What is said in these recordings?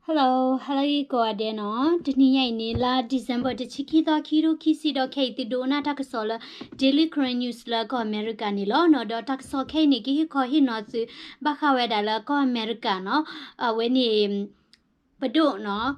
Hello, hello ကိးဂၤဒဲးနီၤ, တနံၤညါအံၤန့ၣ် လါ December တဆံခံသီ ခံကထိခံဆံဒီး ခဲအံၤသုဒိးနၢ်တၢ်ကစီၣ်လၢ Daily Karen News လၢကီၢ်အမဲရကၤန့ၣ်လီၤနီၤ, ဒီးတၢ်ကစီၣ်ခဲအံၤန့ၣ် ကဟ့ၣ်ခီဟ့ၣ်နီၤသု ဘၣ်ဃးဝဲဒၣ်လၢကီၢ်အမဲရကၤနီၤ, အဝဲန့ၣ် ပဒိၣ်နီၤ,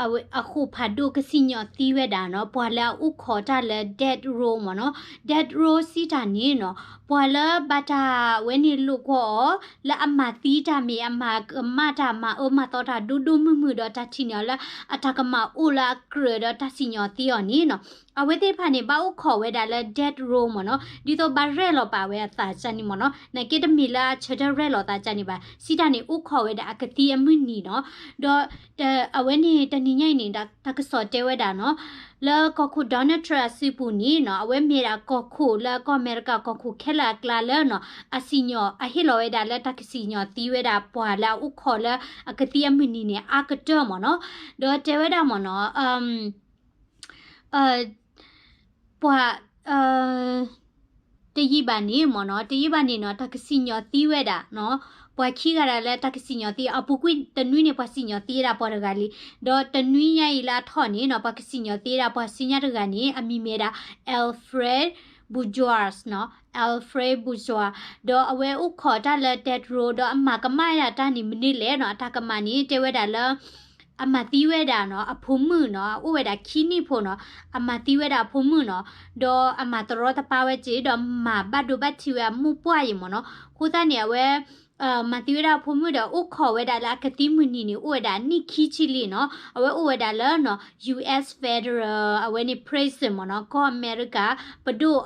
အဝဲအဃိာ်ဖးဒိၣ်ကစံၣ်ညီၣ်သံဝဲဒၣ်နီၤ, ပှၤလၢအအိၣ်ခိးတၢ်လၢ death row မ့ၢ်နီၤ, death row စံးတၢ်န့ၣ်နီၤ, ပှၤလၢဘၣ်တၢ်ဝဲန့ၣ်လိာ်ကွီၢ်အီၤ လၢအမၤသံတၢ်မ့ၢ် အမၤကမၣ်တၢ် မၤအၢမၤသီတၢ်ဒိၣ်ဒိၣ်မုၢ်မုၢ်ဒီး တၢ်ထံၣ်န့ၢ်အီၤလၢအတၢ်ကမၣ်အိၣ်လၢအကြၢးဒီးတၢ်စံၣ်ညီၣ်သံအီၤန့ၣ်နီၤ, အဝဲသ့ၣ်တဖၣ်န့ၣ် ဘၣ်အိၣ်ခိးဝဲဒၣ်လၢ death row မ့ၢ်နီၤ, ဒ်သိးဘၣ်ရဲၣ်လီၤပာ်ဝဲအသးကန့ၣ်မ့ၢ်နီၤ, နာ်က့တမ့ၢ်လၢအဆၢထၢၣ်ရဲၣ်လီၤသးကန့ၣ်ဘၣ်, စံးတၢ်န့ၣ် အိၣ်ခိးဝဲဒၣ်အကသံအမုၢ်နံၤနီၤ, ဒီး အဝဲန့ၣ်တနံၤညါအံၤန့ၣ် တၢ်ကစီၣ်တဲဝဲဒၣ်နီၤ, လၢကီၢ်ခိၣ် Donald Trump အစုပူၤန့ၣ်နီၤ, အဝဲမ့ၢ်ဒၣ်ကီၢ်ခိၣ်လၢကီၢ်အမဲရကၤကီၢ်ခိၣ်ခဲလၢာ်အကျါလၢနီၤ, အစံၣ်ညီၣ် အဟ့ၣ်လီၤဝဲဒၣ်လၢတၢ်ကစံၣ်ညီၣ်သံဝဲဒၣ်ပှၤလၢအအိၣ်ခိးလၢအကသံအမုၢ်နံၤန့ၣ် အါကတၢၢ်မ့ၢ်နီၤ, ဒီးတဲဝဲဒၣ်မ့ၢ်နီၤ ပှၤ တယံာ်ဘၣ်န့ၣ်မ့ၢ်နီၤ, တယံာ်ဘၣ်န့ၣ်နီၤ, တၢ်ကစံၣ်ညီၣ်သံဝဲဒၣ်နီၤ, ပှၤခံဂၤဒၣ်လၢတၢ်ကစံၣ်ညီၣ်သံ အပူၤကွံာ်တနွံန့ၣ် ပှၤစံၣ်ညီၣ်သံဝဲဒၣ်ပှၤတဂၤလံ, ဒီးတနွံညါအံၤလၢအထီၣ်န့ၣ်နီၤ, ပှၤကစံၣ်ညီၣ်သံဝဲဒၣ်ပှၤဆူညါတဂၤန့ၣ် အမံၤမ့ၢ်ဒၣ် Alfred Bourgeois နီၤ, Alfred Bourgeois, ဒီးအဝဲအိၣ်ခိးတၢ်လၢ death row ဒီးအမၤကမၣ်ဒၣ်တၢ်န့ၣ်မနုၤလဲၣ်နီၤ, အတၢ်ကမၣ်န့ၣ် တဲဝဲဒၣ်လၢ အမၤသံဝဲဒၣ်နီၤ အဖိမုၣ်နီၤ, အအိၣ်ဝဲဒၣ်ခံနံၣ်ဖိနီၤ, အမၤသံဝဲဒၣ်အဖိမုၣ်နီၤ, ဒီးအမၤတရီတပါဝဲက့ၤ ဒီးမၤဘၣ်ဒိဘၣ်ထံးဝဲအမိၢ်ပှၢ်အံၤမ့ၢ်နီၤ, အဃိသတးန့ၣ် အဝဲ မၤသံဝဲဒၣ်အဖိမုၣ်ဒီးအိၣ်ခိးဝဲဒၣ်လၢအကသံမုၢ်နံၤန့ၣ် အိၣ်ဝဲဒၣ်နံၣ်ခံဆံလံနီၤ, အဝဲအိၣ်ဝဲဒၣ်လၢနီၤ U S federal အဝဲန့ၣ် prison မ့ၢ်နီၤ, ကီၢ်အမဲရကၤ ပဒိၣ်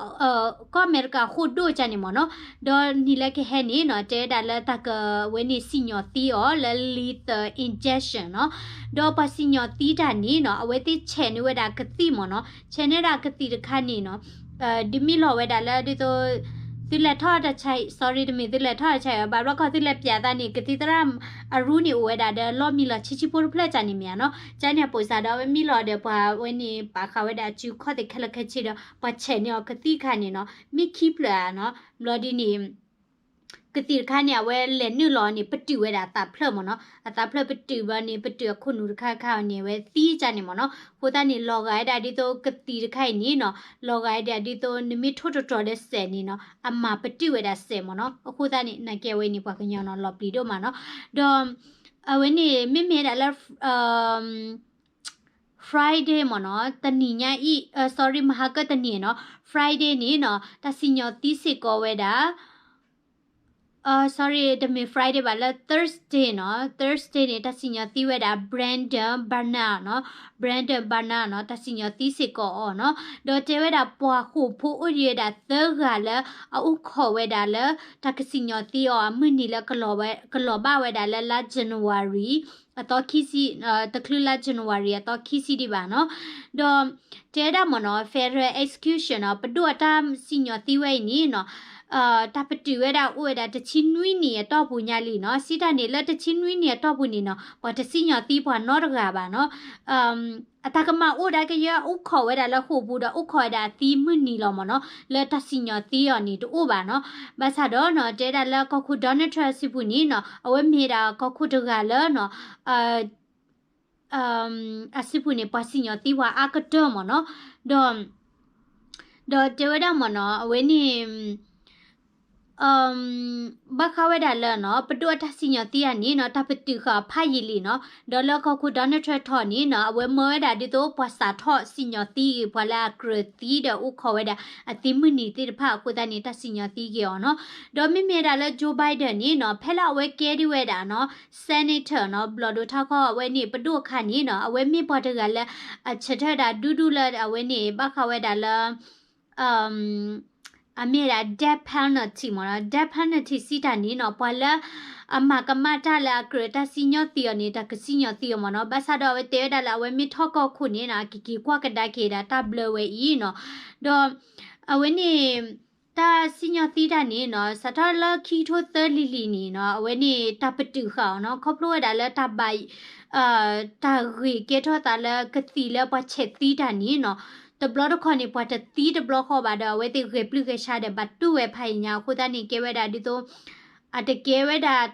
ကီၢ်အမဲရကၤဃိၣ်ဒိၣ်ကန့ၣ်မ့ၢ်နီၤ, ဒီးနံၤလၢကဟဲန့ၣ်နီၤ တဲဝဲဒၣ်လၢတၢ်ကဝဲန့ၣ်စံၣ်ညီၣ်သံအီၤလၢ lethal injection နီၤ, ဒီးပှၤစံၣ်ညီၣ်သံတၢ်န့ၣ်နီၤ အဝဲသ့ၣ်ဆဲးန့ၢ်ဝဲဒၣ်ကသံၣ်မ့ၢ်နီၤ, ဆဲးန့ၢ်ဒၣ်ကသံၣ်တခါန့ၣ်နီၤ ဒ်မ့ၢ်လီၤဝဲဒၣ်လၢဒ်သိး သုလဲၤထီၣ်တၢ်ဆါအံၤ sorry တမ့ၢ်သုလဲၤထီၣ်တၢ်ဆါအံၤ ဘၣ်ဘျီခီသုလဲၤပျးသးန့ၣ် ကသံၣ်သရၣ်အရူန့ၣ်အိၣ်ဝဲဒၣ်ဒီးလီၢ်မံလီၤဆံးဆံးဖိတဖျၢၣ်ကန့ၣ်မ့ၢ်ဧါနီၤ, ကန့ၣ်အပိာ်စၢ်ဒီးအဝဲမ့ၢ်လီၤဒီးပှၤဝဲန့ၣ် ပာ်ဃာ်ဝဲဒၣ်အစုခီၣ်သ့ၣ်ခဲလၢာ်ခဲဆ့ဒီး ပှၤဆဲးန့ၢ်အီၤကသံၣ်တခါန့ၣ်နီၤ မ့ၢ်ခံဖျၢၣ်ဧါနီၤ, ဘျီဒ်န့ၣ် ကသံၣ်တခါန့ၣ် အဝဲလဲၤနုာ်လီၤန့ၣ် ပတုာ်ဝဲဒၣ်အသးဖျၢၣ်မ့ၢ်နီၤ, အသးဖျၢၣ်ပတုာ်ဘျီန့ၣ် ပတုာ်အခိၣ်နူာ်တခါခါအီၤန့ၣ် အဝဲသံကန့ၣ်မ့ၢ်နီၤ, အဃိသတးန့ၣ် လီၤဂာ်ဝဲဒၣ်ဒ်သိးကသံၣ်တခါအံၤန့ၣ်နီၤ လီၤဂာ်ဝဲဒၣ်ဒ်သိးနမ့ၢ်ထိၣ်တတြီၤဒီးစဲးန့ၣ်နီၤ အမၤပတုာ်ဝဲဒၣ်စဲးမ့ၢ်နီၤ, အဃိသတးန့ၣ် နာ်က့အဝဲန့ၣ် ပှၤကညီနီၤ လီၤပျံၤဒိၣ်မးနီၤ, ဒီး အဝဲန့ၣ် မ့မ့ၢ်ဒၣ်လၢ Friday မ့ၢ်နီၤ, တနံၤညါအံၤ sorry မဟါကတနံၤနီၤ, Friday န့ၣ်နီၤ တၢ်စံၣ်ညီၣ်သံစ့ၢ်ကီးဝဲဒၣ် sorry တမ့ၢ် Friday ဘၣ် လၢ Thursday နီၤ, Thursday န့ၣ် တၢ်စံၣ်ညီၣ်သံဝဲဒၣ် Brandon Bernard နီၤ, Brandon Bernard နီၤ, တၢ်စံၣ်ညီၣ်သံစ့ၢ်ကီးအီၤနီၤ, ဒီးတဲဝဲဒၣ်ပှၤဃိာ်ဖိအိၣ်ဒံးဝဲဒၣ်သၢဂၤလၢ အအိၣ်ခိးဝဲဒၣ်လၢ တၢ်ကစံၣ်ညီၣ်သံအီၤအမုၢ်နံၤလၢ ကလီၤဘၣ်ဝဲဒၣ်လၢလါ January အသီခံဆံ, တချုးလါ January အသီခံဆံဒံးဘၣ်နီၤ, ဒီး တဲဒၣ်မ့ၢ်နီၤ federal execution နီၤ, ပဒိၣ်အတၢ်စံၣ်ညီၣ်သံဝဲအံၤန့ၣ်နီၤ, တၢ်ပတုာ်ဝဲဒၣ်အိၣ်ဝဲဒၣ်တဆံနွံနံၣ်အတီၢ်ပူၤညါလံနီၤ, စံးတၢ်န့ၣ်လၢတဆံနွံနံၣ်အတီၢ်ပူၤန့ၣ်နီၤ ပှၤတစံၣ်ညီၣ်သံပှၤနီတဂၤဘၣ်နီၤ, အတၢ်ကမၣ်အိၣ်ဒၣ်ကယဲၢ်အိၣ်ခိးဝဲဒၣ်လၢဃိာ်ပူၤဒီးအိၣ်ခိးဝဲဒၣ်အသံမုၢ်နံၤလီၤမ့ၢ်နီၤ, လၢတၢ်စံၣ်ညီၣ်သံအီၤန့ၣ်တအိၣ်ဘၣ်နီၤ, ဘၣ်ဆၣ်ဒီးနီၤ တဲဒၣ်လၢကီၢ်ခိၣ် Donald Trump အစုပူၤန့ၣ်နီၤ အဝဲမ့ၢ်ဒၣ်ကီၢ်ခိၣ်တဂၤလၢနီၤ အစုပူၤန့ၣ် ပှၤစံၣ်ညီၣ်သံပှၤအါကတၢၢ်မ့ၢ်နီၤ, ဒီး ဒီးတဲဝဲဒၣ်မ့ၢ်နီၤ အဝဲန့ၣ် ဘၣ်ဃးဝဲဒၣ်လၢနီၤ ပဒိၣ်အတၢ်စံၣ်ညီၣ်သံအံၤန့ၣ်နီၤ တၢ်ပတုာ်ဃာ်အီၤဖးယံာ်လံနီၤ, ဒီးလၢကီၢ်ခိၣ် Donald Trump ထီၣ်န့ၣ်နီၤ အဝဲမၢဝဲဒၣ်ဒ်သိးပှၤစးထီၣ်စံၣ်ညီၣ်သံဂ့ၤ ပှၤလၢအကြၢးသံဒီးအိၣ်ခိးဝဲဒၣ်အသံမုၢ်နံၤသ့ၣ်တဖၣ်အဃိသတးန့ၣ် တၢ်စံၣ်ညီၣ်သံဂ့ၤအီၤနီၤ, ဒီးမ့မ့ၢ်ဒၣ်လၢ Joe Biden န့ၣ်နီၤ ဖဲလၢအဝဲကဲဒံးဝဲဒၣ်နီၤ Senator နီၤ ဘျီၣ်ဒိၣ်ထါခီအဝဲန့ၣ် ပဒိၣ်အခါန့ၣ်နီၤ အဝဲမ့ၢ်ပှၤတဂၤလၢ အဆၢထၢၣ်ဒၣ်ဒူဒူလၢအဝဲန့ၣ် ဘၣ်ဃးဝဲဒၣ်လၢ အမ့ၢ်ဒၣ် death penalty မ့ၢ်နီၤ, death penalty စံးတၢ်န့ၣ်နီၤ ပှၤလၢအမၤကမၣ်တၢ်လၢအကြၢးတၢ်စံၣ်ညီၣ်သံအီၤန့ၣ် တၢ်ကစံၣ်ညီၣ်သံအီၤမ့ၢ်နီၤ, ဘၣ်ဆၣ်ဒီးအဝဲတဲဝဲဒၣ်လၢအဝဲမ့ၢ်ထီၣ်ကီၢ်ခိၣ်န့ၣ်နီၤ အကက့ၤကွၢ်ကဒါက့ၤဒၣ်တၢ်ဘျၢဝဲအံၤနီၤ, ဒီး အဝဲန့ၣ် တၢ်စံၣ်ညီၣ်သံတၢ်န့ၣ်နီၤ စးထီၣ်လၢခံကထိသၢလံၤလံၤန့ၣ်နီၤ အဝဲန့ၣ်တၢ်ပတုာ်ဃာ်အီၤနီၤ ခီဖျိဝဲဒၣ်လၢတၢ်ဘၣ် တၢ်ဂ့ၤကဲထီၣ်သးလၢကသံၣ်လၢပှၤဆဲးသံတၢ်န့ၣ်နီၤ တဘျီတခီၣ်န့ၣ် ပှၤတသံတဘျီဃီဘၣ်ဒီး အဝဲသ့ၣ်ဂဲၤပျုၢ်ဂဲၤဆှါဒီးဘၣ်တူၢ်ဝဲဖးယံာ်ညါအဃိသတးန့ၣ် ကဲဝဲဒၣ်ဒ်သိး အတကဲဝဲဒၣ်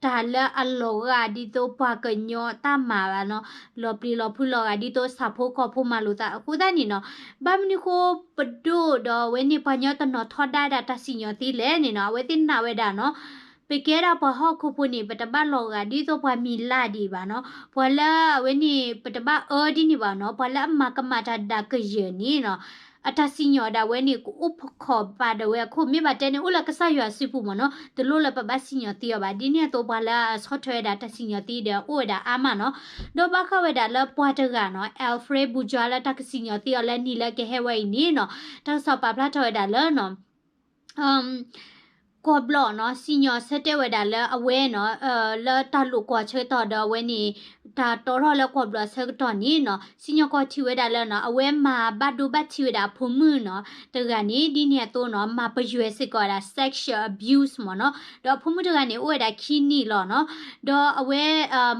တၢ်လၢအလီၤဂာ်ဒ်သိးပှၤကညီတၢ်မၤဘၣ်နီၤ, လီၤပျံၤလီၤဖုးလီၤဂာ်ဒ်သိးဆၣ်ဖိကီၢ်ဖိမၤလိာ်သးအဃိသတးန့ၣ်နီၤ, ဘၣ်မနုၤဃိပဒိၣ်ဒီးအဝဲန့ၣ်ပှၤကညီတနီၤထီဒါဒၣ်တၢ်စံၣ်ညီၣ်သံလဲၣ်န့ၣ်နီၤ, အဝဲသ့ၣ်နာ်ဝဲဒၣ်နီၤ, ပကဲဒၣ်ပှၤဟီၣ်ခိၣ်ဖိန့ၣ် ပတဘၣ်လီၤဂာ်ဒ်သိးပှၤမံၤလၢ်ဒံးဘၣ်နီၤ, ပှၤလၢအဝဲန့ၣ် ပတဘၣ်အၢဒ်န့ၣ်ဘၣ်နီၤ, ပှၤလၢအမၤကမၣ်တၢ်ဒၣ်ကယၢၢ်န့ၣ်နီၤ အတၢ်စံၣ်ညီၣ်ဒၣ်ဝဲန့ၣ် ကအိၣ်ဖခီၣ်ပာ်ဒၣ်ဝဲအခိၣ် မ့ၢ်ဘၣ်တဲန့ၣ် အိၣ်လၢကစၢ်ယွၤစုပူၤမ့ၢ်နီၤ, တလိၣ်လၢပဘၣ်စံၣ်ညီၣ်သံအီၤဘၣ်. ဒ်န့ၣ်အသိးပှၤလၢအဆီၣ်ထွဲဝဲဒၣ်တၢ်စံၣ်ညီၣ်သံဒီးအိၣ်ဝဲဒၣ်အါမးနီၤ, ဒီးဘၣ်ဃးဝဲဒၣ်လၢပှၤတဂၤနီၤ Alfred Bougeois လၢတၢ်ကစံၣ်ညီၣ်သံအီၤလၢနံၣ်လၢကဟဲဝဲအံၤန့ၣ်နီၤ, တၢ်ကစီၣ်ပာ်ဖျါထီၣ်ဝဲဒၣ်လၢနီၤ ကွီၢ်ဘျီၣ်နီၤ စံၣ်ညီၣ်ဆၢတဲာ်ဝဲဒၣ်လၢအဝဲနီၤ, လၢတၢ်လိာ်ကွီၢ်ဆၢကတီၢ်ဒီးအဝဲန့ၣ် တၢ်တီထီၣ်လၢကွီၢ်ဘျီၣ်ဆၢကတီၢ်န့ၣ်နီၤ, စံၣ်ညီၣ်ကွီၢ်ထံၣ်ဝဲဒၣ်လၢနီၤ အဝဲမၤဘၣ်ဒိဘၣ်ထံးဝဲဒၣ်အဖိမုၣ်နီၤ တဂၤန့ၣ် ဒ်န့ၣ်အသိးနီၤ မၤပယွဲစ့ၢ်ကီးဝဲဒၣ် sexual abuse မ့ၢ်နီၤ, ဒီးအဖိမုၣ်တဂၤန့ၣ် အိၣ်ဝဲဒၣ်ခံနံၣ်လီၤနီၤ, ဒီးအဝဲ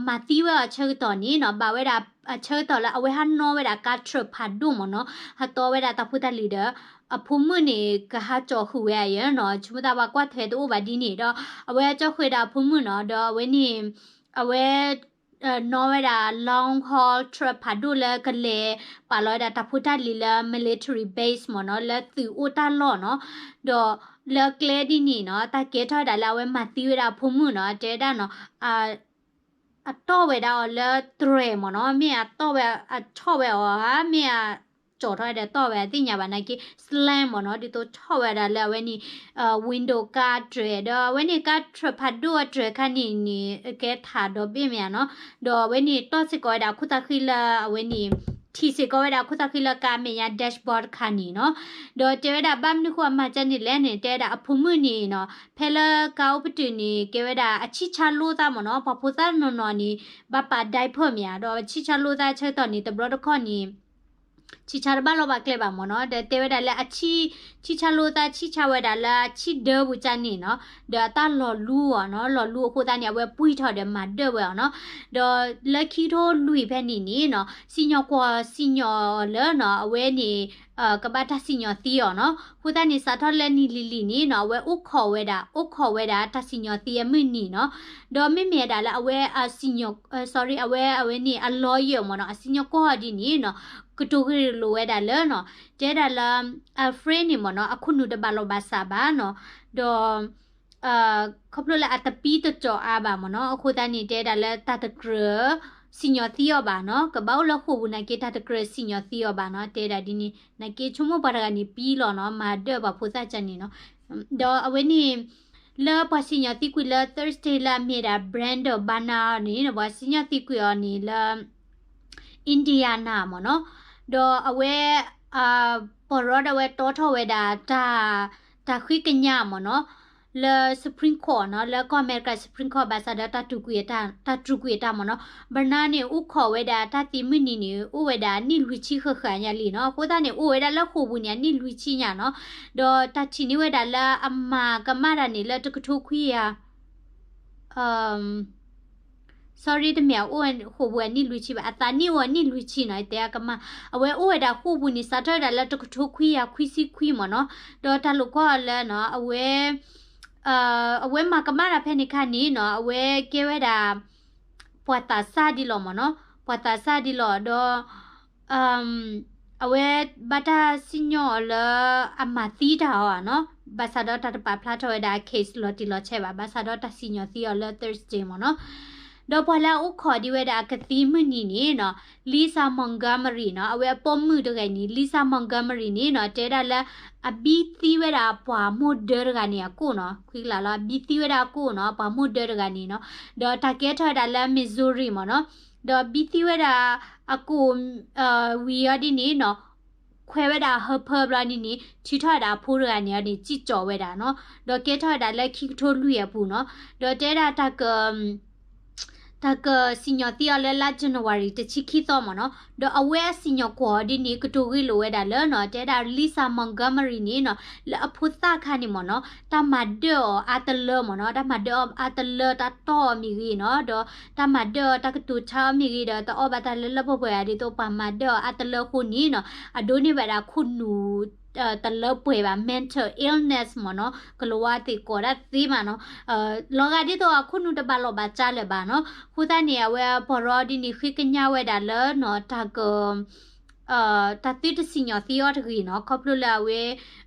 မၤသံဝဲအီၤဆၢကတီၢ်န့ၣ်နီၤ ဘၣ်ဝဲဒၣ်အဆၢကတီၢ်လၢအဝဲဟးနီၣ်ဝဲဒၣ်ကါထြၢၣ်ဖးဒိၣ်မ့ၢ်နီၤ, ဟးတီဝဲဒၣ်တၢ်ဖိတၢ်လံၤဒီး အဖိမုၣ်န့ၣ် ကဟးကၠီဃုာ်ဝဲအယဲၢ်နီၤ, ဆိကမိၣ်သးပှၤကွၢ်ထွဲတအိၣ်ဘၣ်ဒ်န့ၣ်ဒီး အဝဲကၠီဃုာ်ဝဲဒၣ်အဖိမုၣ်နီၤ, ဒီးအဝဲန့ၣ် အဝဲ နီၣ်ဝဲဒၣ် long haul truck ဖးဒိၣ်လၢကလဲၤပာ်လီၤဝဲဒၣ်တၢ်ဖိတၢ်လံၤလၢ military base မ့ၢ်နီၤ, လၢသုးအိၣ်တၢ်လီၢ်နီၤ, ဒီးလၢကျဲဒ်န့ၣ်နီၤ တၢ်ကဲထီၣ်ဝဲဒၣ်လၢအဝဲမၤသံဝဲဒၣ်အဖိမုၣ်နီၤ, တဲဝဲဒၣ်နီၤ အတီၣ်ဝဲဒၣ်အီၤလၢတြဲၤမ့ၢ်နီၤ, မ့ၢ်အတီၣ်ဝဲ အဆီၣ်ဝဲအီၤဧါ, မ့ၢ်အကၠီထီၣ်ဝဲဒီးတီၣ်ဝဲ အသ့ၣ်ညါဘၣ်နာ်က့ slam မ့ၢ်နီၤ, ဒ်သိးဆီၣ်ဝဲဒၣ်လၢအဝဲန့ၣ် window ကါတြဲၤ ဒီးအဝဲန့ၣ်ကါထြၢၣ်ဖးဒိၣ်အတြဲၤခါန့ၣ်န့ၣ် ကဲထးဒီဘ့ၣ်မ့ၢ်ဧါနီၤ, ဒီးအဝဲန့ၣ်တီၣ်စ့ၢ်ကီးဝဲဒၣ်ခိၣ်သးဃံလၢအဝဲန့ၣ် ထံၣ်စ့ၢ်ကီးဝဲဒၣ်ခိၣ်သးဃံလၢကါမဲာ်ညါ dashboard ခါန့ၣ်နီၤ, ဒီးတဲဝဲဒၣ်ဘၣ်မနုၤဃိအမၤကၢန့ၣ်လဲၣ်န့ၣ် တဲဝဲဒၣ်အဖိမုၣ်န့ၣ်နီၤ ဖဲလၢကါအိၣ်ပတုာ်န့ၣ် ကဲဝဲဒၣ်အဆံၣ်ဆါလိာ်သးမ့ၢ်နီၤ, ပှၤဖိသၣ်နီၢ်နီၢ်န့ၣ် ဘၣ်ပာ် diaper မ့ၢ်ဧါ, ဒီးဆံၣ်ဆါလိာ်သးဆၢကတီၢ်န့ၣ် တဘျီတခီၣ်န့ၣ် ဆံၣ်ဆါတဘၣ်လီၤဘၣ်ကျဲဘၣ်မ့ၢ်နီၤ, ဒီးတဲဝဲဒၣ်လၢအဆံၣ် ဆံၣ်ဆါလိာ်သးဆံၣ်ဆါဝဲဒၣ်လၢအဆံၣ်ဒၢပူၤကၢန့ၣ်နီၤ, ဒီးအတၢ်လီၤလူအီၤနီၤ, လီၤလူအဃိသတးန့ၣ် အဝဲပှံၢ်ထီၣ်ဒီးမၤဒၢၣ်ဝဲအီၤနီၤ, ဒီးလၢခံကထိလွံၢ်ဖဲန့ၣ်န့ၣ်နီၤ စံၣ်ညီၣ်ကွီၢ်စံၣ်ညီၣ်အီၤလၢနီၤ အဝဲန့ၣ် ကဘၣ်တၢ်စံၣ်ညီၣ်သံအီၤနီၤ, အဃိသတးန့ၣ် စးထီၣ်လၢနံၣ်လံၤလံၤန့ၣ်နီၤ အဝဲအိၣ်ခိးဝဲဒၣ် အိၣ်ခိးဝဲဒၣ်တၢ်စံၣ်ညီၣ်သံအမုၢ်နံၤနီၤ, ဒီးမ့မ့ၢ်ဒၣ်လၢအဝဲအစံၣ်ညီၣ် sorry အဝဲအဝဲန့ၣ် အ lawyer မ့ၢ်နီၤ အစံၣ်ညီၣ်ကွီၢ်ဒ်န့ၣ်နီၤ ကတိၤဂ့ၢ်လိာ်ဝဲဒၣ်လၢနီၤ တဲဒၣ်လၢ Alfred န့ၣ်မ့ၢ်နီၤ အခိၣ်နူာ်တဘၣ်လီၢ်ဘၣ်စးဘၣ်နီၤ, ဒီး ခီဖျိလၢအတပံတကၠီၤအါဘၣ်မ့ၢ်နီၤ, အဃိသတးန့ၣ် တဲဒၣ်လၢတၢ်တကြၢးစံၣ်ညီၣ်သံအီၤဘၣ်နီၤ, ကဘၣ်အိၣ်လၢဃိာ်ပူၤနာ်က့ တၢ်တကြၢးစံၣ်ညီၣ်သံအီၤဘၣ်နီၤ, တဲဒၣ်ဒ်န့ၣ် နာ်က့ဆိကမိၣ်ပှၤတဂၤန့ၣ်ပံလီၤနီၤ, မၤဒၢၣ်ပှၤဖိသၣ်ကၢန့ၣ်နီၤ, ဒီးအဝဲန့ၣ် လၢပှၤစံၣ်ညီၣ်သံကွံာ်လၢ Thursday လၢအမ့ၢ်ဒၣ် Brandon Bana န့ၣ် ပှၤစံၣ်ညီၣ်သံကွံာ်အီၤန့ၣ်လၢ Indiana မ့ၢ်နီၤ, ဒီးအဝဲ ပီၢ်ရီဒၣ်ဝဲတီထီၣ်ဝဲဒၣ် တၢ် တၢ်ဃ့ကညးမ့ၢ်နီၤ, လၢ Supreme Court နီၤ, လၢကီၢ်အမဲရကၤ Supreme Court ဘၣ်ဆၣ်ဒီးတၢ်တြူာ်ကွံာ်အတၢ် တၢ်တြူာ်ကွံာ်အတၢ်မ့ၢ်နီၤ, Bana န့ၣ် အိၣ်ခိးဝဲဒၣ်တၢ်သံမုၢ်နံၤန့ၣ် အိၣ်ဝဲဒၣ်အနံၣ်လွံၢ်ဆံဃၣ်ဃၣ်ညါလံနီၤ, အဃိသတးန့ၣ် အိၣ်ဝဲဒၣ်လၢဃိာ်ပူၤန့ၣ် အနံၣ်လွံၢ်ဆံညါနီၤ, ဒီးတၢ်ထံၣ်န့ၢ်ဝဲဒၣ်လၢအမၤကမၣ်တၢ်န့ၣ် လၢတကထိခွံကယၤ sorry တမ့ၢ်အအိၣ်ဃိာ်ပူၤအနံၣ်လွံၢ်ဆံဘၣ်, အသးနံၣ်အိၣ်အနံၣ်လွံၢ်ဆံနီၤ, တဲအကမၣ်, အဝဲအိၣ်ဝဲဒၣ်ဃိာ်ပူၤန့ၣ် စးထီၣ်ဝဲဒၣ်လၢတကထိခွံကယၤခွံဆံခွံမ့ၢ်နီၤ, ဒီးတၢ်လိာ်ကွီၢ်လၢနီၤ အဝဲ အဝဲမၤကမၣ်တၢ်ဖဲန့ၣ်ခါန့ၣ်နီၤ အဝဲကဲဝဲဒၣ် ပှၤသးစၢ်ဒ်လီၤမ့ၢ်နီၤ, ပှၤသးစၢ်ဒ်လီၤ ဒီး အဝဲဘၣ်တၢ်စံၣ်ညီၣ်အီၤလၢ အမၤသံတၢ်အီၤနီၤ, ဘၣ်ဆၣ်ဒီးတၢ်တပာ်ဖျါထီၣ်ဝဲဒၣ် case လီၤတံၢ်လီၤဆဲးဘၣ်, ဘၣ်ဆၣ်ဒီးတၢ်စံၣ်ညီၣ်သံအီၤလၢ Thursday မ့ၢ်နီၤ, ဒီးပှၤလၢအအိၣ်ခိးဒံးဝဲဒၣ်အကသံၣ်မုၢ်နံၤန့ၣ်နီၤ Lisa Montgomery နီၤ, အဝဲအပိာ်မုၣ်တဂၤန့ၣ် Lisa Montgomery န့ၣ်နီၤ တဲဒၣ်လၢ အဘံသံဝဲဒၣ်ပှၤမိၢ်ဒၢတဂၤန့ၣ်အကိၣ်နီၤ, ခွံကလးလီၤ, အဘံသံဝဲဒၣ်အကိၣ်နီၤ, ပှၤမိၢ်ဒၢတဂၤန့ၣ်နီၤ, ဒီးတၢ်ကဲထီၣ်ဝဲဒၣ်လၢ Missouri မ့ၢ်နီၤ, ဒီးဘံသံဝဲဒၣ်အကိၣ် ဝံၤအီၤဒ်န့ၣ်နီၤ, ခွဲးဝဲဒၣ်ဟၢဖၢဘျီန့ၣ်န့ၣ် ထုးထီၣ်ဝဲဒၣ်အဖိတဂၤန့ၣ်အီၤန့ၣ် စံၣ်ကၠီဝဲဒၣ်နီၤ, ဒီးကဲထီၣ်ဝဲဒၣ်လၢခံကထိလွံၢ်အပူၤနီၤ, ဒီးတဲဒၣ်တၢ်က တၢ်ကစံၣ်ညီၣ်သံအီၤလၢလါ January တဆံခံသီမ့ၢ်နီၤ, ဒီးအဝဲအစံၣ်ညီၣ်ကွီၢ်ဒ်န့ၣ် ကတိၤဂ့ၢ်လိာ်ဝဲဒၣ်လၢနီၤ, တဲဒၣ် Lisa Montgomery န့ၣ်နီၤ, လၢအဖိသၣ်ခါန့ၣ်မ့ၢ်နီၤ, တၢ်မၤဒၢၣ်အီၤအါတလၢမ့ၢ်နီၤ, တၢ်မၤဒၢၣ်အီၤအါတလၢ တၢ်တီၢ်အီၤမ့ၢ်ဂ့ၤနီၤ, ဒီးတၢ်မၤဒၢၣ်အီၤ တၢ်ကတိၤဆါအီၤမ့ၢ်ဂ့ၤ ဒီးတၢ်အီၣ်ဘၣ်တၢ်လၢလၢပှဲၤပှဲၤ ဒ်သိးပှၤမၤဒၢၣ်အီၤအါတလၢအဃိန့ၣ်နီၤ, အဒိးန့ၢ်ဝဲဒၣ်ခိၣ်နူာ် တလၢပှဲၤဘၣ် mental illness မ့ၢ်နီၤ, ကလၤဝါသ့ၣ်ကိးဒၣ်သ့မးနီၤ, လီၤဂာ်ဒ်သိးအခိၣ်နူာ်တဘၣ်လီၢ်ဘၣ်စးလၢၤဘၣ်နီၤ, အဃိသတးန့ၣ် အဝဲပှၤရီဒ်န့ၣ် ဃ့ကညးဝဲဒၣ်လၢနီၤ တၢ်က တၢ်သုတစံၣ်ညီၣ်သ့အီၤတဂ့ၤနီၤ, ခီဖျိလၢအဝဲ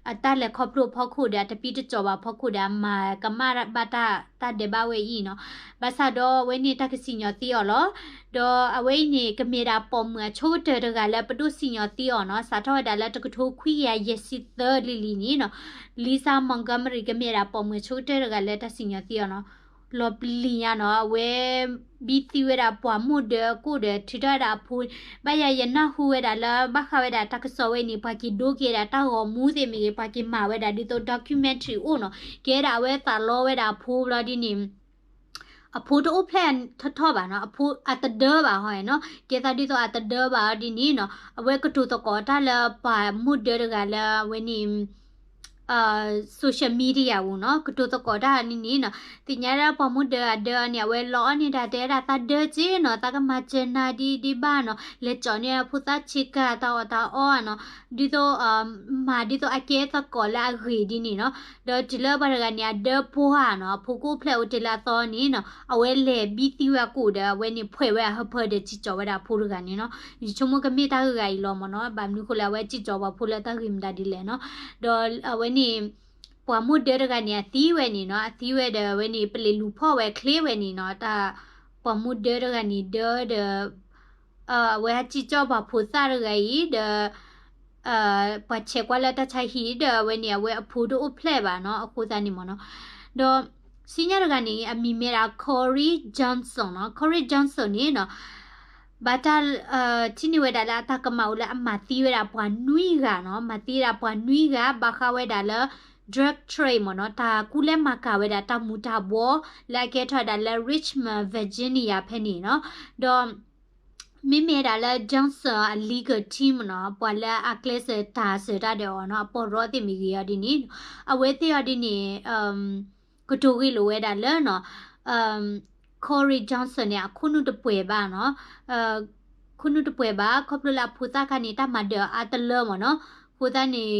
အတၢ်လဲၤခီဖျိအဖီခိၣ်ဒီး အတပံတကၠီၤဘၣ်အဖီခိၣ်ဒီး အမၤကမၣ်ဘၣ်တၢ်ဒဲးဘးဝဲအံၤနီၤ, ဘၣ်ဆၣ်ဒီးအဝဲန့ၣ်တၢ်ကစံၣ်ညီၣ်သ့အီၤလီၤ. ဒီးအဝဲအံၤန့ၣ် ကမ့ၢ်ဒၣ်ပိာ်မုၣ်အဆိကတၢၢ်တဂၤလၢပဒိးစံၣ်ညီၣ်သ့အီၤနီၤ, စးထီၣ်ဝဲဒၣ်လၢတကထိခွံကယၤယဲၢ်ဆံသၢလံၤလံၤန့ၣ်နီၤ, Lisa Montgomery ကမ့ၢ်ဒၣ်ပိာ်မုၣ်အဆိကတၢၢ်တဂၤလၢတၢ်စံၣ်ညီၣ်သ့အီၤနီၤ, လီၤပျံၤညါနီၤ, အဝဲ ဘံသံဝဲဒၣ်ပှၢ်မိၢ်ဒၢအကိၣ်ဒီးထုးထီၣ်ဝဲဒၣ်အဖိ, ဘၣ်ယၤယနၢ်ဟူဝဲဒၣ်လၢဘၣ်ဃးဝဲဒၣ်တၢ်ကစီၣ်ဝဲအံၤန့ၣ် ပှၤက့ၤဒိက့ၤဒၣ်တၢ်ဂီၤမူသ့ၣ်မ့ၢ်ဂ့ၤ ပှၤက့ၤမၤဝဲဒၣ်ဒ်သိး documentary အိၣ်နီၤ, ကဲဒၣ်အဝဲသးလီဝဲဒၣ်အဖိဘျီဒ်န့ၣ် အဖိတအိၣ်ဖျဲၣ်ထီၣ်ထီၣ်ဘၣ်နီၤ, အဖိအတဒၢဘၣ်ဟီနီၤ, ကဲသးဒ်သိးအတဒၢဘၣ်အီၤဒ်န့ၣ်နီၤ, အဝဲကတိၤသကိးတၢ်လၢပှၢ်မိၢ်ဒၢတဂၤလၢအဝဲန့ၣ် social media ပူၤနီၤ, ကတိၤသကိးတၢ်န့ၣ်န့ၣ်နီၤ, သ့ၣ်ညါဒၣ်ပှၢ်မိၢ်ဒၢအဒၢန့ၣ် အဝဲလီအီၣ်န့ၢ်ဒၣ်တဲဝဲဒၣ်သးဒၢက့နီၤ, သးကမၤစၢၤနၤဒ်ဒ်ဘၣ်နီၤ, လဲၤကၠီန့ၢ်အဖိသၣ်ဆ့ကၤတၢ်အီၣ်တၢ်အီနီၤ, ဒ်သိး မၤဒ်သိးအကဲသကိးလၢအဂ့ၤဒ်န့ၣ်နီၤ, ဒီးတုၤလၢပှၤတဂၤန့ၣ် အဒၢပှၢ်နီၤ, အဖိကအိၣ်ဖျဲၣ်အိၣ်တ့ၢ်လၢအသီန့ၣ်နီၤ, အဝဲလဲၤဘံသံဝဲအကိၣ်ဒီး အဝဲန့ၣ်ဖှဲးဝဲအဟၢဖၢဒီးစံၣ်ကၠီၤဝဲဒၣ်အဖိတဂၤန့ၣ်နီၤ, ယဆိကမိၣ်ကမ့ၢ်တၢ်ဂ့ၢ်ဂၤအံၤလီၤမ့ၢ်နီၤ, ဘၣ်မနုၤဃိလၢ အဝဲစံၣ်ကၠီၤပှၤဖိလၢတၢ်ဂ့ၢ်မတၤဒ်လဲၣ်နီၤ, ဒီးအဝဲန့ၣ် ပှၢ်မိၢ်ဒၢတဂၤန့ၣ် အသံဝဲန့ၣ်နီၤ, အသံဝဲဒီးအဝဲန့ၣ် ပလံၤလူၤဖီၣ်ဝဲချ့ဝဲန့ၣ်နီၤ, တၢ်ပှၢ်မိၢ်ဒၢတဂၤန့ၣ်ဒၢဒီး အဝဲဟဲစံၣ်ကၠီၤပှၤဖိသၣ်တဂၤအံၤဒီး ပှၤဆဲးကွၢ်လၢတၢ်ဆါဟံၣ်ဒီး အဝဲန့ၣ် အဝဲအဖိတအိၣ်ဖျဲၣ်ဘၣ်နီၤ, အဃိသတးန့ၣ်မ့ၢ်နီၤ, ဒီးစံၣ်ညီၣ်တဂၤန့ၣ် အမံၤမ့ၢ်ဒၣ် Corey Johnson နီၤ, Corey Johnson န့ၣ်နီၤ, ဘၣ်တၢ် ထံၣ်န့ၢ်ဝဲဒၣ်လၢအတၢ်ကမၣ်အိၣ်လၢအမၤသံဝဲဒၣ်ပှၤနွံဂၤနီၤ, မၤသံဝဲဒၣ်ပှၤနွံဂၤ ဘၣ်ဃးဝဲဒၣ်လၢ drug trade မ့ၢ်နီၤ, တၢ်ကူၣ်လဲၤမၤကၤဝဲဒၣ်တၢ်မူၤတၢ်ဘှီး လၢအကဲထီၣ်ဝဲဒၣ်လၢ Richmond Virginia ဖဲန့ၣ်နီၤ, ဒီး မ့မ့ၢ်ဝဲဒၣ်လၢ Johnson အ legal team နီၤ, ပှၤလၢအကျဲးစၢးတၢ်စၢၤတၢ်ဒီးအီၤနီၤ, အပီၢ်ရီသ့ၣ်မ့ၢ်ဂ့ၤအီၤဒ်န့ၣ်, အဝဲသ့ၣ်အီၤဒ်န့ၣ် ကတိၤဂ့ၢ်လိာ်ဝဲဒၣ်လၢနီၤ, Corey Johnson န့ၣ် အခိၣ်နူာ်တပှဲၤဘၣ်နီၤ, ခိၣ်နူာ်တပှဲၤဘၣ် ခီဖျိလၢအဖိသၣ်ခါန့ၣ် တၢ်မၤဒၢးအါတလၢမ့ၢ်နီၤ, အဃိသတးန့ၣ်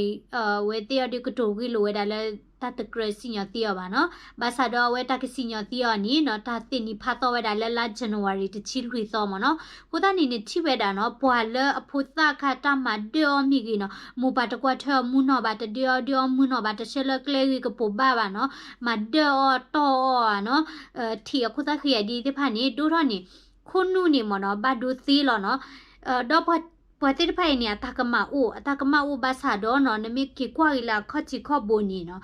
အဝဲသ့ၣ်အီၤဒ်ကတိၤဂ့ၢ်လိာ်ဝဲဒၣ်လၢ တၢ်တကြၢးစံၣ်ညီၣ်သံအီၤဘၣ်နီၤ, ဘၣ်ဆၣ်ဒီးအဝဲတၢ်ကစံၣ်ညီၣ်သံအီၤန့ၣ်နီၤ, တၢ်သ့ၣ်နံၤဖးသီဝဲဒၣ်လၢလါ January တဆံလွံၢ်သီမ့ၢ်နီၤ, အဃိသတးန့ၣ် နထံၣ်ဝဲဒၣ်နီၤ, ပှၤလၢအဖိသၣ်ခါတၢ်မၤဒၢးအီၤမ့ၢ်ဂ့ၤနီၤ, မိၢ်ပၢ်တကွၢ်ထွဲအီၤမုၢ်နီၢ်ဘၣ်, တဒုးအီၤဒုးအီၤမုၢ်နီၢ်ဘၣ်, တဆှၢလၢကျဲဂ့ၤကပိာ်ဘၣ်ဘၣ်နီၤ, မၤဒၢးအီၤတီၢ်အီၤနီၤ, ထံၣ်အခိၣ်သၣ်ဃံအဒံးသ့ၣ်တဖၣ်န့ၣ် ဒိၣ်ထီၣ်န့ၣ် ခိၣ်နူာ်န့ၣ်မ့ၢ်နီၤ, ဘၣ်ဒိသ့လီၤနီၤ, ဒီးပှၤသ့ၣ်တဖၣ်အံၤန့ၣ် အတၢ်ကမၣ်အိၣ်, အတၢ်ကမၣ်အိၣ်ဘၣ်ဆၣ်ဒီးနီၤ, နမ့ၢ်က့ၤကွၢ်က့ၤလၢအခီၣ်ထံးခီၣ်ဘိန့ၣ်နီၤ,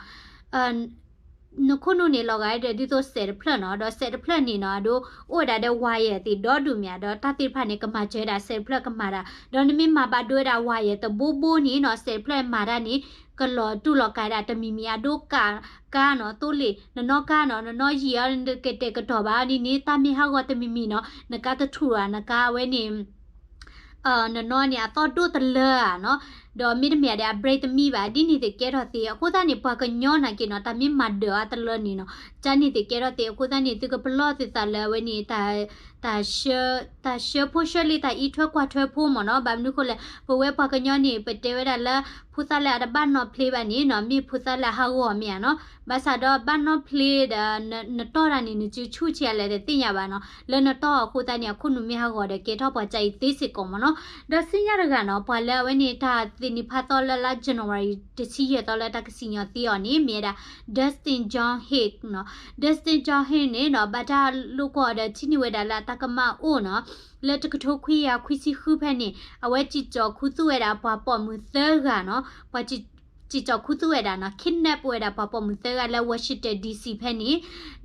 နခိၣ်နူာ်န့ၣ် လီၤဂာ်ဒီးဒ်သိးစဲးတဖျၢၣ်နီၤ, ဒီးစဲးတဖျၢၣ်န့ၣ်နီၤ, အဒိ အိၣ်ဝဲဒၣ်ဒီး wire သ့ၣ်ဒီဒူၣ်မ့ၢ်ဧါ, ဒီးတၢ်သ့ၣ်တဖၣ်န့ၣ် ကမၤစၢၤဝဲဒၣ် စဲးတဖျၢၣ်ကမၤတၢ်, ဒီးနမ့ၢ်မၤဘၣ်ဒိဝဲဒၣ် wire တဘိဘိန့ၣ်နီၤ, စဲးတဖျၢၣ်မၤတၢ်န့ၣ် ကလီၤတူၢ်လီၤကၤဒၣ်တမံၤမံၤ, အဒိ ကါနီၤ, သိလ့ၣ် နနီၣ်ကါနီၤ, နနီၣ်ယံာ်အီၤ နကတဲာ်ကတီၤဘၣ်အီၤန့ၣ်န့ၣ် တၢ်မ့ၢ်ဟးဂီၤတမံၤမံၤနီၤ, နကါတထူၣ်ဧါ, နကါဝဲန့ၣ် နနီၣ်န့ၣ် အသီၣ်ဒိၣ်တလၢဧါနီၤ, ဒီးမ့တမ့ၢ်ဒီး အ brake တမံဘၣ်, ဒ်န့ၣ်သ့ၣ်ကဲထီၣ်သ့, အဃိသတးန့ၣ် ပှၤကညီနာ်က့နီၤ, တၢ်မ့ၢ်မၤဒၢးအါတလၢန့ၣ်နီၤ, ကန့ၣ်သ့ၣ်ကဲထီၣ်သ့, အဃိသတးန့ၣ် သုကပလီၢ်သုသးလၢအဝဲန့ၣ် တၢ်ဆှၢ, တၢ်ဆှၢဖိဆှၢလံ တၢ်အံးထွဲကွၢ်ထွဲဖိမ့ၢ်နီၤ, ဘၣ်မနုၤဃိလဲၣ်, ပဝဲပှၤကညီန့ၣ် ပတဲဝဲဒၣ်လၢ ဖိသၣ်လၢအတဘၣ်နီၣ်ဖျ့ဘၣ်န့ၣ်နီၤ, မ့ၢ်ဖိသၣ်လၢအဟးဂီၤမ့ၢ်ဧါနီၤ, ဘၣ်ဆၣ်ဒီးဘၣ်နီၣ်ဖျ့ဒီး နတီၢ်တၢ်န့ၣ် နစုဆူၣ်ဆံးအလဲၣ်တသ့ၣ်ညါဘၣ်နီၤ, လၢနတီၢ်အဃိသတးန့ၣ် အခိၣ်နူာ်မ့ၢ်ဟးဂီၤဒီး ကဲထီၣ်ပှၤကအံၤသ့စ့ၢ်ကီးမ့ၢ်နီၤ, ဒီးစံၣ်ညီၣ်တဂၤနီၤ, ပှၤလၢအဝဲန့ၣ် တၢ်သ့ၣ်နံၤဖးသီလၢလါ January တဆံယဲၢ်သီလၢတၢ်ကစံၣ်ညီၣ်သံအီၤန့ၣ် မ့ၢ်ဝဲဒၣ် Dustin John Hay နီၤ, Dustin John Hay န့ၣ်နီၤ, ဘၣ်တၢ်လိာ်ကွီၢ်အီၤဒီးထံၣ်န့ၢ်ဝဲဒၣ်လၢအတၢ်ကမၣ်အိၣ်နီၤ, လၢတကထိခွံကယၤခွံဆံဃုဖဲန့ၣ် အဝဲစံၣ်ကၠီၤခူသူၣ်ဝဲဒၣ်ပှၤပိာ်မုၣ်သၢဂၤနီၤ, ပှၤစံၣ်ကၠီၤခူသူၣ်ဝဲဒၣ်နီၤ, kidnap ဝဲဒၣ်ပှၤပိာ်မုၣ်သၢဂၤလၢ Washington D C ဖဲန့ၣ်,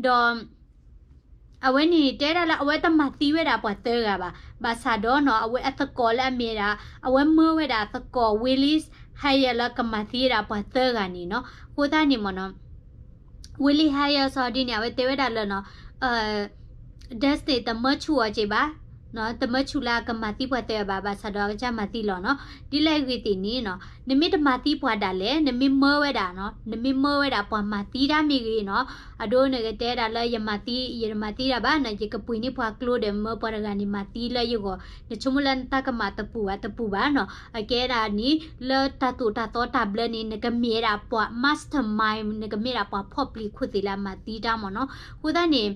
ဒီး အဝဲန့ၣ်တဲဒၣ်လၢအဝဲတမၤသံဝဲဒၣ်ပှၤသၢဂၤဘၣ်, ဘၣ်ဆၣ်ဒီးနီၤ အဝဲအသကိးလၢအမ့ၢ်ဒၣ် အဝဲမၢဝဲဒၣ်အသကိး Willie Hayes လၢကမၤသံဝဲဒၣ်ပှၤသၢဂၤန့ၣ်နီၤ, အဃိသတးန့ၣ်မ့ၢ်နီၤ Willie Hayes အီၤဒ်န့ၣ် အဝဲတဲဝဲဒၣ်လၢနီၤ Dustin တမၢဆူၣ်အီၤက့ၤဘၣ် တမၢဆူၣ်လၢအကမၤသံပှၤသ့ဘၣ်, ဘၣ်ဆၣ်ဒီးအကစၢ်မၤသံလီၤနီၤ. ဒ်လဲၣ်ဂ့ၤသ့ၣ်န့ၣ်နီၤ, နမ့ၢ်တမၤသံပှၤဒၣ်လဲာ်, နမ့ၢ်မၢဝဲဒၣ်နီၤ, နမ့ၢ်မၢဝဲဒၣ်ပှၤမၤသံတၢ်မ့ၢ်ဂ့ၤနီၤ, အဒိနကတဲဒၣ်လၢယမၤသံ, ယတမၤသံတၢ်ဘၣ်နီၤ, ယကပှ့ၤန့ၢ်ပှၤကျိဒီးမၢပှၤတဂၤန့ၣ်မၤသံလၢယဂီၢ်, နဆိကမိၣ်လၢနတၢ်ကမၣ်တပူၤဘၣ်, တပူၤဘၣ်နီၤ. အကဲဒၣ်န့ၣ် လၢတၢ်သိၣ်တၢ်သီတၢ်ဘျၢန့ၣ် နကမ့ၢ်ဝဲဒၣ်ပှၤ mastermind, နကမ့ၢ်ဒၣ်ပှၤဖီၣ်ပျံၤခိၣ်သ့ၣ်လၢအမၤသံတၢ်မ့ၢ်နီၤ. အဃိသတးန့ၣ်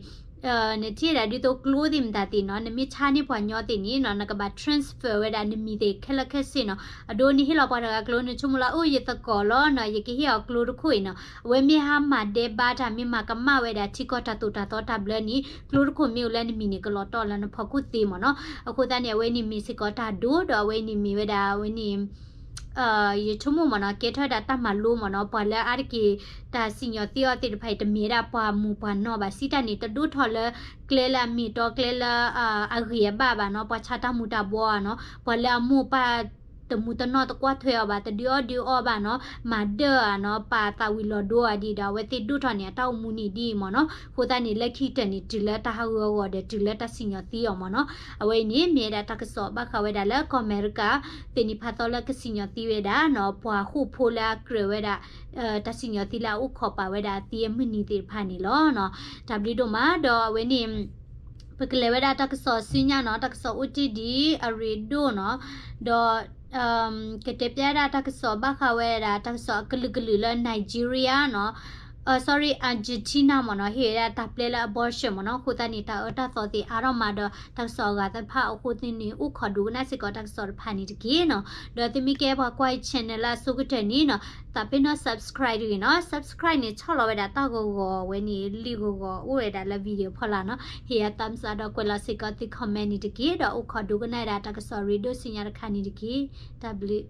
နထံၣ်ဒၣ်ဒ်သိးကျိသ့ၣ်မတၤသ့ၣ်နီၤ, နမ့ၢ်ဆါန့ၢ်ပှၤညီသ့ၣ်န့ၣ်နီၤ, နကဘၣ် transfer ဝဲဒၣ်နမံၤသ့ၣ်ခဲလၢာ်ခဲဆ့နီၤ. အဒိနဟ့ၣ်လီၤပှၤတဂၤကျိ နဆိကမိၣ်လၢ အိၣ်ယသကိးလီၤနီၤ, ယကဟ့ၣ်အီၤကျိတခိၣ်အံၤနီၤ, အဝဲမ့ၢ်ဟါမၢ်ဒဲးဘါတၢ် မ့ၢ်မၤကမၣ်ဝဲဒၣ်ထံကီၢ်တၢ်သိၣ်တၢ်သီတၢ်ဘျၢန့ၣ် ကျိတခိၣ်မ့ၢ်အိၣ်လၢနမံၤန့ၣ် ကလီၤတီၢ်လၢနဖီခိၣ်သ့မ့ၢ်နီၤ. အဃိသတးန့ၣ် အဝဲန့ၣ်မ့ၢ်စ့ၢ်ကီးတၢ်ဒိၣ်ဒီးအဝဲန့ၣ်မ့ၢ်ဝဲဒၣ်အဝဲန့ၣ် ယဆိကမိၣ်မ့ၢ်နီၤ, ကဲထီၣ်ဝဲဒၣ်တၢ်မၤလိမ့ၢ်နီၤ, ပှၤလၢအါတက့ၢ် တၢ်စံၣ်ညီၣ်သ့အီၤသ့ၣ်တဖၣ်အံၤ တမ့ၢ်ဝဲဒၣ်ပှၤမူးပှၤနီၢ်ဘၣ်, စံးတၢ်န့ၣ် တဒိၣ်ထီၣ်လၢကျဲလၢအမ့ၢ်တီကျဲလၢ အဂ့ၤအဘၣ်ဘၣ်နီၤ, ပှၤဆါတၢ်မူးတၢ်ဘှီးဧါနီၤ, ပှၤလၢအမိၢ်ပၢ်တမူးတနီၢ်တကွၢ်ထွဲအီၤဘၣ်, တဒုးအီၣ်ဒုးအီဘၣ်နီၤ, မၤဒၢၣ်ဧါနီၤ, ပာ်သးဝံၤလီၤဒိဧါဒ်ဒီး အဝဲသ့ၣ်ဒိၣ်ထီၣ်န့ၣ် အတၢ်အိၣ်မူန့ၣ်ဒ်အံၤမ့ၢ်နီၤ. အဃိသတးန့ၣ် လၢခံကတၢၢ်န့ၣ် တုၤလၢတၢ်ဟးဂီၤအဂီၢ်ဒီး တုၤလၢတၢ်စံၣ်ညီၣ်သ့အီၤမ့ၢ်နီၤ. အဝဲအံၤန့ၣ် မ့ၢ်ဝဲဒၣ်တၢ်ကစီၣ်ဘၣ်ဃးဝဲဒၣ်လၢကီၢ်အမဲရကၤ သ့ၣ်နံၤဖးသီလၢကစံၣ်ညီၣ်သ့ဝဲဒၣ်နီၤ, ပှၤဟီၣ်ခိၣ်ဖိလၢအကြၢးဝဲဒၣ် တၢ်စံၣ်ညီၣ်သ့လၢအအိၣ်ခိးပာ်ဝဲဒၣ်အသံအမုၢ်နံၤသ့ၣ်တဖၣ်န့ၣ်လီၤ. တၢ်ဘျုးဒိၣ်မး ဒီးအဝဲန့ၣ် ပကလဲၤဝဲဒၣ်တၢ်ကစီၣ်ဆူညါနီၤ, တၢ်ကစီၣ်အိၣ်တ့ၢ်ဒ်အရ့ဒိၣ်နီၤ, ဒီး ကတဲပျၢ်ဒၣ်တၢ်ကစီၣ်ဘၣ်ဃးဝဲဒၣ် တၢ်ကစီၣ်အကလုာ်ကလုာ်လၢ Nigeria နီၤ, sorry, Argentina မ့ၢ်နီၤ, ဟ့ၣ်ဝဲဒၣ်တၢ်ပျဲလၢ abortion မ့ၢ်နီၤ. အဃိသတးန့ၣ် တၢ်အၢတၢ်သီသ့ၣ်အါထီၣ်မးဒီး တၢ်ကစီၣ်အဂၤသ့ၣ်တဖၣ်အဃိသတးန့ၣ် အိၣ်ခိးဒိကနၣ်စ့ၢ်ကီးတၢ်ကစီၣ်တဖၣ်န့ၣ်တက့ၢ်နီၤ. ဒီးသုမ့ၢ်ကဲပှၤကွၢ်အံၤ channel လၢအဆိကတၢၢ်န့ၣ်နီၤ, သးပ့ၤနီၣ် subscribe တဂ့ၤနီၤ. Subscribe န့ၣ် ဆီၣ်လီၤဝဲဒၣ်တၢ်ဂီၤဂီၤဝဲန့ၣ် လံာ်ဂီၤဂီၤအိၣ်ဝဲဒၣ်လၢ video ဖီလာ်နီၤ. ဟ့ၣ်ယၤ thumbs up ဒီးကွဲးလီၤစ့ၢ်ကီးသု comment န့ၣ်တက့ၢ်. ဒီးအိၣ်ခိးဒိကနၣ်ဝဲဒၣ်တၢ်ကစီၣ်ရ့ဒိၣ်ဆူညါတခါန့ၣ်တက့ၢ်. တၢ်ဘျုး